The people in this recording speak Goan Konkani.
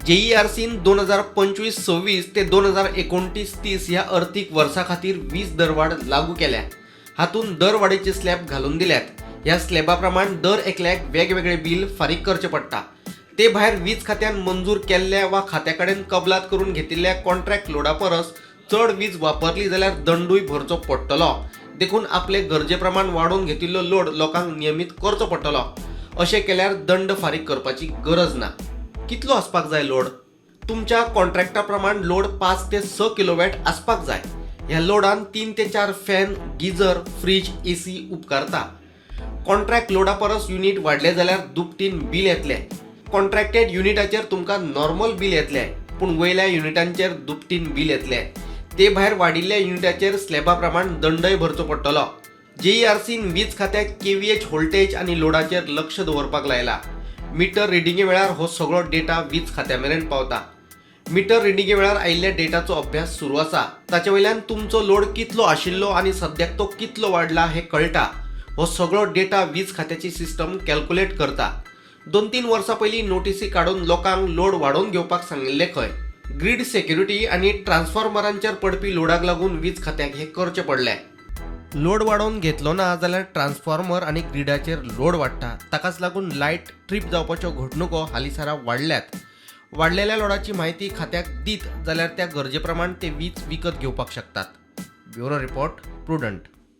जेईआरसीन 2025-26 ते 2029-30 ह्या अर्थीक वर्सा खातीर वीज दरवाड लागू केल्या. हातूंत दरवाडीचे स्लॅब घालून दिल्यात. ह्या स्लॅबा प्रमाण दर एकल्याक वेगवेगळे बील फारीक करचें पडटा. ते भायर वीज खात्यान मंजूर केल्ल्या वा खात्या कडेन कबलात करून घेतिल्ल्या कॉन्ट्रॅक्ट लोडा परस चड वीज वापरली जाल्यार दंडूय भरचो पडटलो. देखून आपले गरजे प्रमाण वाडोवन घेतिल्लो लोड लोकांक नियमीत करचो पडटलो. अशें केल्यार दंड फारीक करपाची गरज ना. कितलो आसपाक जाय लोड? तुमच्या कॉन्ट्रॅक्टा प्रमाण लोड 5 ते 6 किलोवॅट आसपाक जाय. ह्या लोडान 3 ते 4 फॅन, गिजर, फ्रीज, एसी उपकारता. कॉन्ट्रॅक्ट लोडा परस युनीट वाडले जाल्यार दुपटीन बील येतलें. कॉन्ट्रॅक्टेड युनिटाचेर तुमकां नॉर्मल बील येतलें, पूण वयल्या युनिटांचेर दुपटीन बील येतलें. ते भायर वाडिल्ल्या युनिटाचेर स्लॅबा प्रमाण दंडय भरचो पडटलो. जेईआरसीन वीज खात्याक केव्हीएच, व्होल्टेज आनी लोडाचेर लक्ष दवरपाक लायला. मिटर रिडिंगे वेळार हो सगळो डेटा वीज खात्या मेरेन पावता. मिटर रिडिंगे वेळार आयिल्ल्या डेटाचो अभ्यास सुरू आसा. ताचे वयल्यान तुमचो लोड कितलो आशिल्लो आनी सद्याक तो कितलो वाडला हें कळटा. हो सगळो डेटा वीज खात्याची सिस्टम कॅल्क्युलेट करता. 2-3 वर्सां पयलीं नोटीसी काडून लोकांक लोड वाडोवन घेवपाक सांगिल्लें खंय. ग्रीड सेक्युरिटी आनी ट्रान्सफॉर्मरांचेर पडपी लोडाक लागून वीज खात्याक हें करचें पडलें. लोड वाडोवन घेतलो ना जाल्यार ट्रान्सफॉर्मर आनी ग्रिडाचेर लोड वाडटा. ताकाच लागून लायट ट्रीप जावपाच्यो घडणुको हालींसरा वाडल्यात. वाडलेल्या लोडाची म्हायती खात्याक दीत जाल्यार त्या गरजे प्रमाण ते वीज विकत घेवपाक शकतात. Bureau report, prudent.